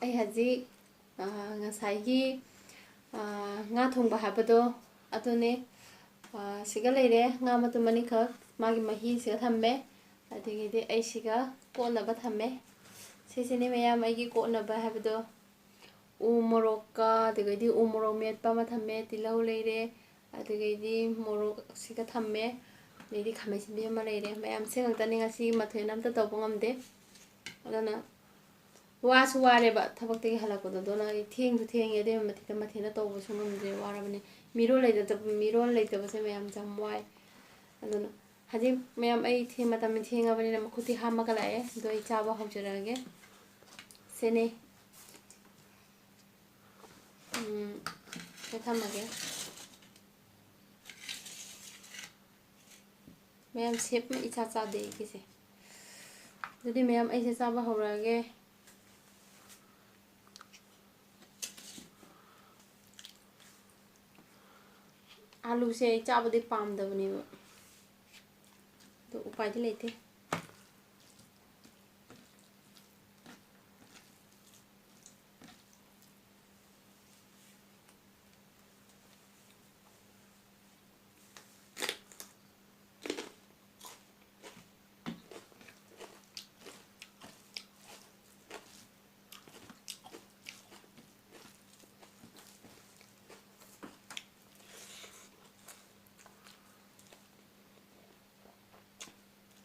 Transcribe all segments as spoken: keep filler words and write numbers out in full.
ꯑꯩ ꯍꯧꯖꯤꯛ, ꯑ, ꯉꯁꯥꯏꯒꯤ, ꯑ, ꯉꯥ ꯊꯣꯡꯕ ꯍꯥꯏꯕꯗꯣ ꯑꯗꯨꯅꯦ꯫ ꯑ, ꯁꯤꯒ ꯂꯩꯔꯦ, ꯉꯥ ꯃꯇꯨꯝ ꯑꯅꯤꯈꯛ, ꯃꯥꯒꯤ ꯃꯍꯤꯁꯤꯒ ꯊꯝꯃꯦ꯫ ꯑꯗꯒꯤꯗꯤ ꯑꯩ ꯁꯤꯒ ꯀꯣꯠꯅꯕ ꯊꯝꯃꯦ꯫ ꯁꯤꯁꯤꯅꯦ ꯃꯌꯥꯝ ꯑꯩꯒꯤ ꯀꯣꯠꯅꯕ ꯍꯥꯏꯕꯗꯣ꯫ ꯎ ꯃꯣꯔꯣꯛꯀ, ꯑꯗꯒꯤꯗꯤ ꯎ ꯃꯣꯔꯣꯛ ꯃꯦꯠꯄ ꯑꯃ ꯊꯝꯃꯦ, ꯇꯤꯜꯍꯧ ꯂꯩꯔꯦ, ꯑꯗꯒꯤꯗꯤ ꯃꯣꯔꯣꯛꯁꯤꯒ ꯊꯝꯃꯦ, ꯑꯗꯩꯗꯤ ꯈꯥꯃꯦꯟ ꯑꯁꯤꯟꯕꯤ ꯑꯃ ꯂꯩꯔꯦ꯫ ꯃꯌꯥꯝꯁꯦ ꯈꯛꯇꯅꯤ ꯉꯁꯤ ꯃꯊꯦꯜ ꯑꯝꯇ ꯇꯧꯕ ꯉꯝꯗꯦ꯫ ꯑꯗꯨꯅ ꯋꯥꯁꯨ ꯋꯥꯔꯦꯕ ꯊꯕꯛꯇꯒꯤ ꯍꯜꯂꯛꯄꯗꯣ, ꯑꯗꯨꯅ ꯑꯩ ꯊꯦꯡꯁꯨ ꯊꯦꯡꯉꯦ, ꯑꯗꯨꯏ ꯃꯊꯛꯇ ꯃꯊꯦꯜ ꯇꯧꯕꯁꯨ ꯉꯝꯗ꯭ꯔꯦ, ꯋꯥꯔꯕꯅꯤ꯫ ꯃꯤꯔꯣꯜ ꯂꯩꯇꯕ, ꯃꯤꯔꯣꯜ ꯂꯩꯇꯕꯁꯦ ꯃꯌꯥꯝꯁꯦ ꯌꯥꯝ ꯋꯥꯏ꯫ ꯑꯗꯨꯅ ꯍꯧꯖꯤꯛ ꯃꯌꯥꯝ ꯑꯩ ꯊꯦꯡ-, ꯃꯇꯝ ꯊꯦꯡꯉꯕꯅꯤꯅ ꯃꯈꯨꯠꯇꯤ ꯍꯥꯝꯃꯒ ꯂꯥꯛꯑꯦ, ꯑꯗꯣ ꯑꯩ ꯆꯥꯕ ꯍꯧꯖꯔꯛꯑꯒꯦ꯫ ꯁꯤꯅꯦ꯫ ꯎꯝ, ꯁꯤ ꯊꯝꯃꯒꯦ꯫ ꯃꯌꯥꯝ shape ꯑꯃ ꯏꯆꯥ ꯆꯥꯗꯦ ꯑꯩꯒꯤꯁꯦ꯫ ꯑꯗꯨꯗꯤ ꯃꯌꯥꯝ ꯑꯩꯁꯦ ꯆꯥꯕ ꯍꯧꯔꯛꯑꯒꯦ꯫ ꯑꯥꯂꯨꯁꯦ ꯑꯩ ꯆꯥꯕꯗꯤ ꯄꯥꯝꯗꯕꯅꯦꯕ, ꯑꯗꯣ ꯎꯄꯥꯏꯗꯤ ꯂꯩꯇꯦ꯫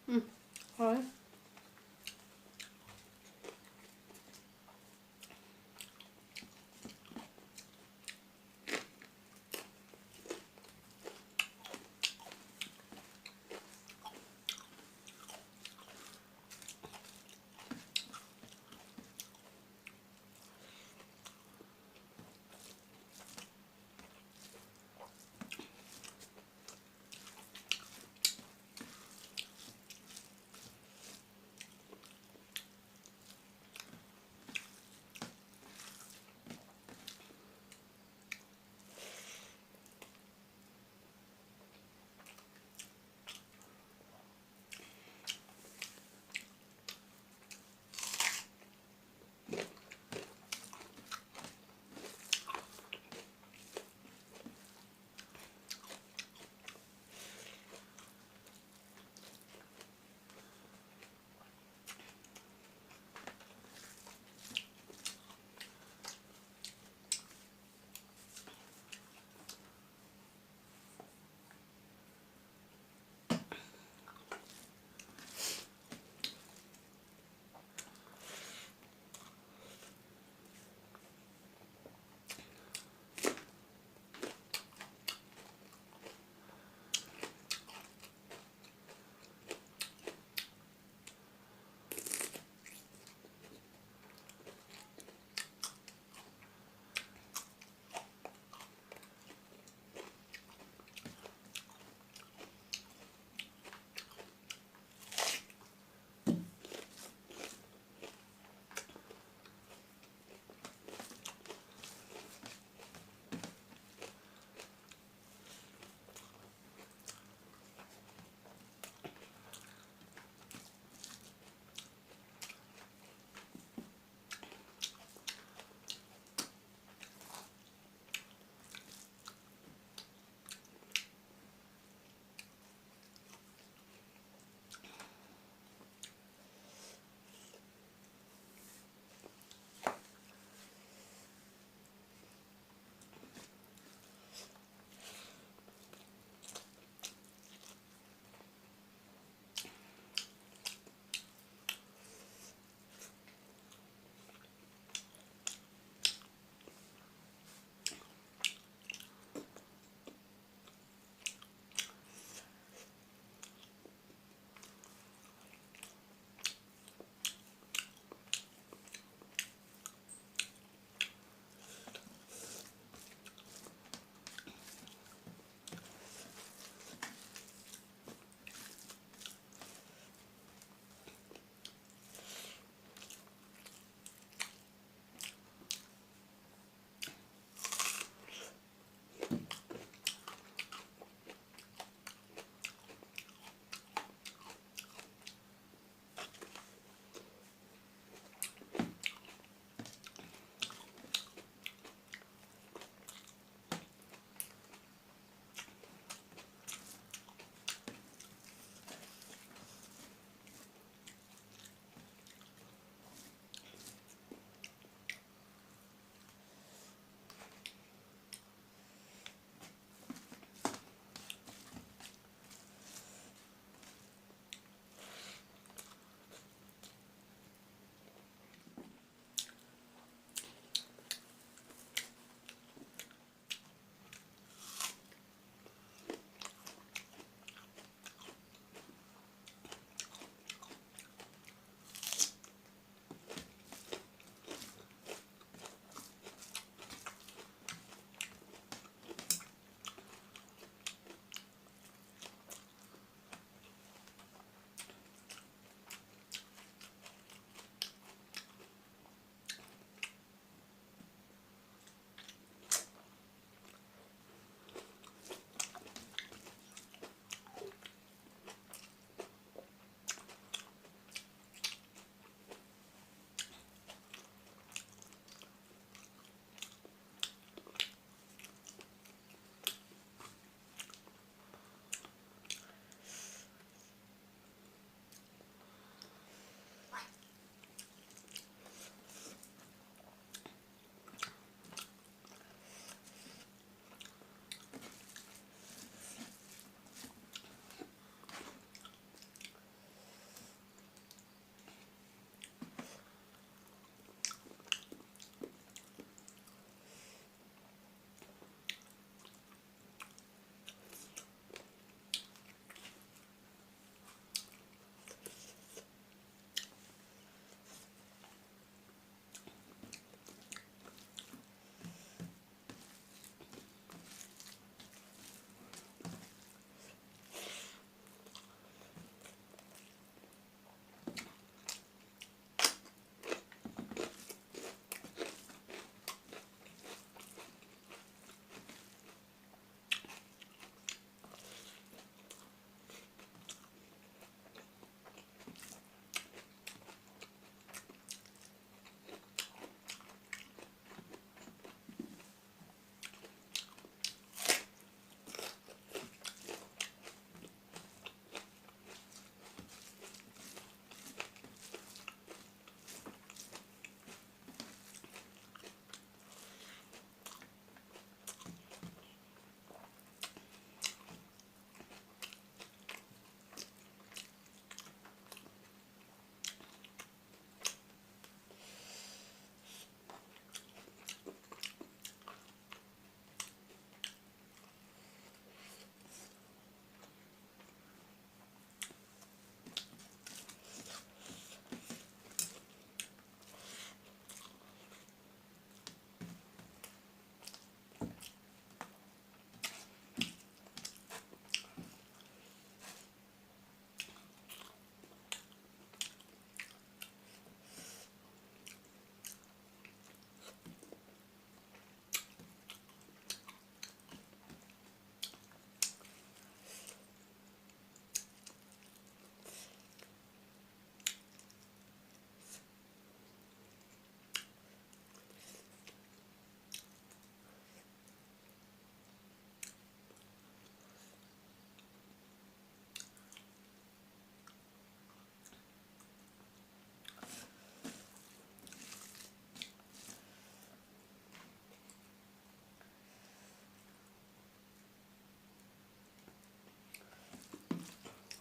ꯎꯝ, ꯍꯥꯎꯋꯦ꯫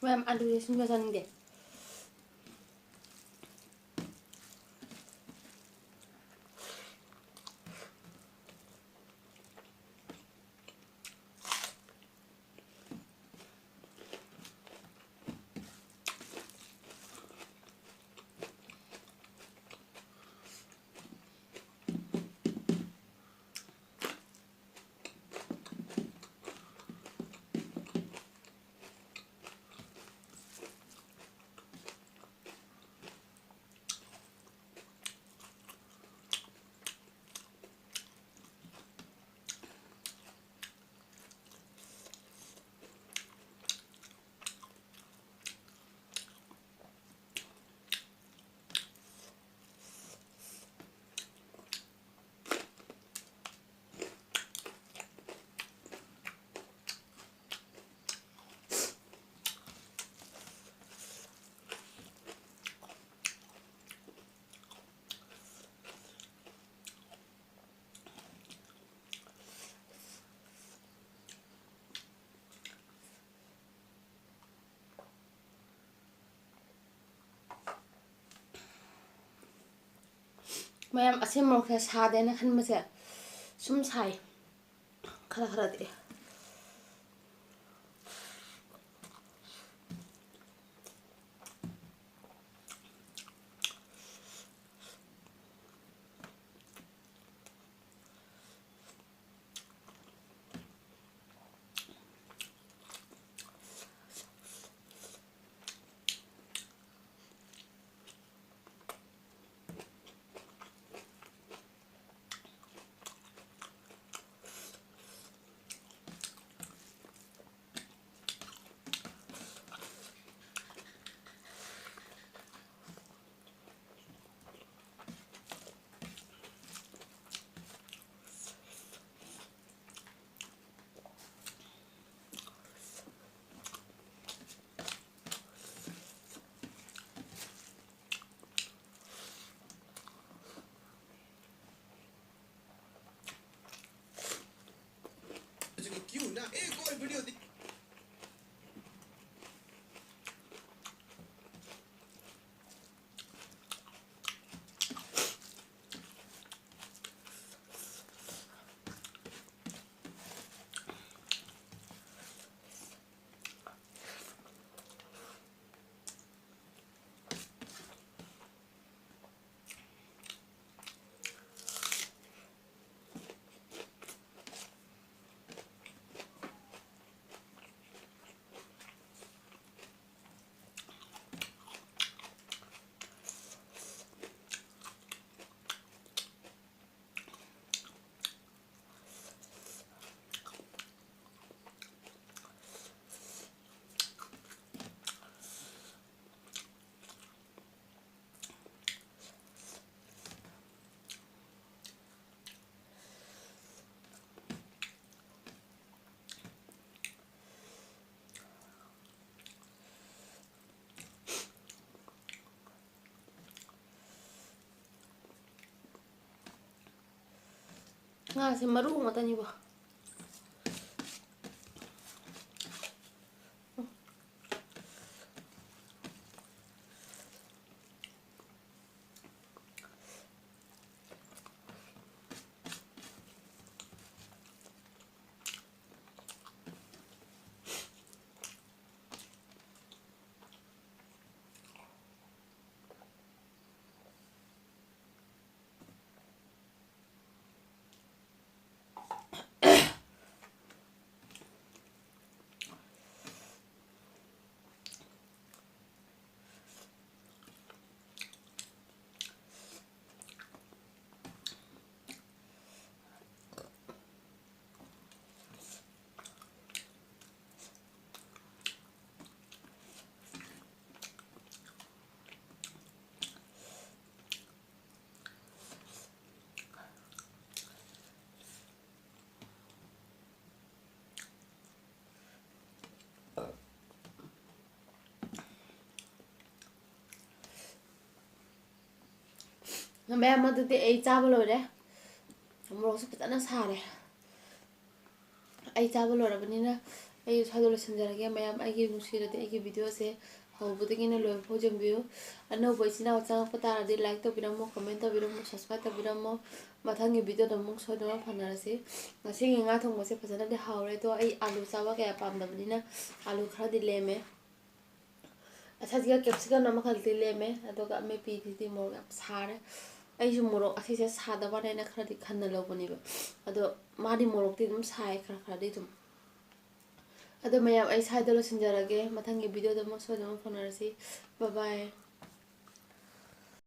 ꯃꯌꯥꯝ ꯑꯂꯨꯁꯦ ꯁꯨꯝ ꯆꯥꯅꯤꯡꯗꯦ꯫ ꯃꯌꯥꯝ ꯑꯁꯦꯝꯕ ꯃꯈꯩ ꯁꯥꯗꯦꯅ ꯈꯟꯕꯁꯦ ꯁꯨꯝ ꯁꯥꯏ, ꯈꯔ ꯈꯔꯗꯤ꯫ क्यों ना एक और वीडियो दि- ꯉꯥꯁꯦ ꯃꯔꯨ ꯉꯥꯛꯇꯅꯤꯕꯣ꯫ ꯃꯌꯥꯝ, ꯑꯗꯨꯗꯤ ꯑꯩ ꯆꯥꯕ ꯂꯣꯏꯔꯦ꯫ ꯃꯣꯔꯣꯛꯁꯨ ꯐꯖꯅ ꯁꯥꯔꯦ꯫ ꯑꯩ ꯆꯥꯕ ꯂꯣꯏꯔꯕꯅꯤꯅ ꯑꯩ ꯁ꯭ꯋꯥꯏꯗ ꯂꯣꯏꯁꯤꯟꯖꯔꯒꯦ꯫ ꯃꯌꯥꯝ, ꯑꯩꯒꯤ ꯅꯨꯡꯁꯤꯔꯗꯤ ꯑꯩꯒꯤ videoꯁꯦ ꯍꯧꯕꯗꯒꯤꯅ ꯂꯣꯏꯕ ꯐꯥꯎ ꯌꯦꯡꯕꯤꯌꯨ꯫ ꯑꯅꯧꯕ ꯏꯆꯤꯟ ꯏꯅꯥꯎ ꯆꯪꯉꯛꯄ ꯇꯥꯔꯗꯤ like ꯇꯧꯕꯤꯔꯝꯃꯣ, comment ꯇꯧꯕꯤꯔꯝꯃꯣ, subscribe ꯇꯧꯕꯤꯔꯝꯃꯣ꯫ ꯃꯊꯪꯒꯤ videoꯗ ꯑꯃꯨꯛ ꯁꯣꯏꯗꯅ ꯐꯪꯅꯔꯁꯤ꯫ ꯉꯁꯤꯒꯤ ꯉꯥ ꯊꯣꯡꯕꯁꯦ ꯐꯖꯅꯗꯤ ꯍꯥꯎꯔꯦ, ꯑꯗꯣ ꯑꯩ ꯑꯂꯨ ꯆꯥꯕ ꯀꯌꯥ ꯄꯥꯝꯗꯕꯅꯤꯅ ꯑꯂꯨ ꯈꯔꯗꯤ ꯂꯦꯝꯃꯦ꯫ ꯑꯁꯤꯒ capsicum ꯑꯃꯈꯛꯇꯤ ꯂꯦꯝꯃꯦ, ꯑꯗꯨꯒ ꯑꯃꯦꯠꯄꯤꯗꯨꯗꯤ ꯃꯣꯔꯣꯛ ꯌꯥꯝ ꯁꯥꯔꯦ꯫ ꯑꯩꯁꯨ ꯃꯣꯔꯣꯛ ꯑꯁꯤꯁꯦ ꯁꯥꯗꯕꯅꯦꯅ ꯈꯔꯗꯤ ꯈꯟꯅ ꯂꯧꯕꯅꯦꯕ, ꯑꯗꯣ ꯃꯥꯗꯤ ꯃꯣꯔꯣꯛꯇꯤ ꯑꯗꯨꯝ ꯁꯥꯏ, ꯈꯔ ꯈꯔꯗꯤ ꯑꯗꯨꯝ꯫ ꯑꯗꯣ ꯃꯌꯥꯝ, ꯑꯩ ꯁ꯭ꯋꯥꯏꯗ ꯂꯣꯏꯁꯤꯟꯖꯔꯒꯦ꯫ ꯃꯊꯪꯒꯤ videoꯗ ꯑꯃꯨꯛ ꯁꯣꯏꯗꯅ ꯐꯪꯅꯔꯁꯤ꯫ Bye bye꯫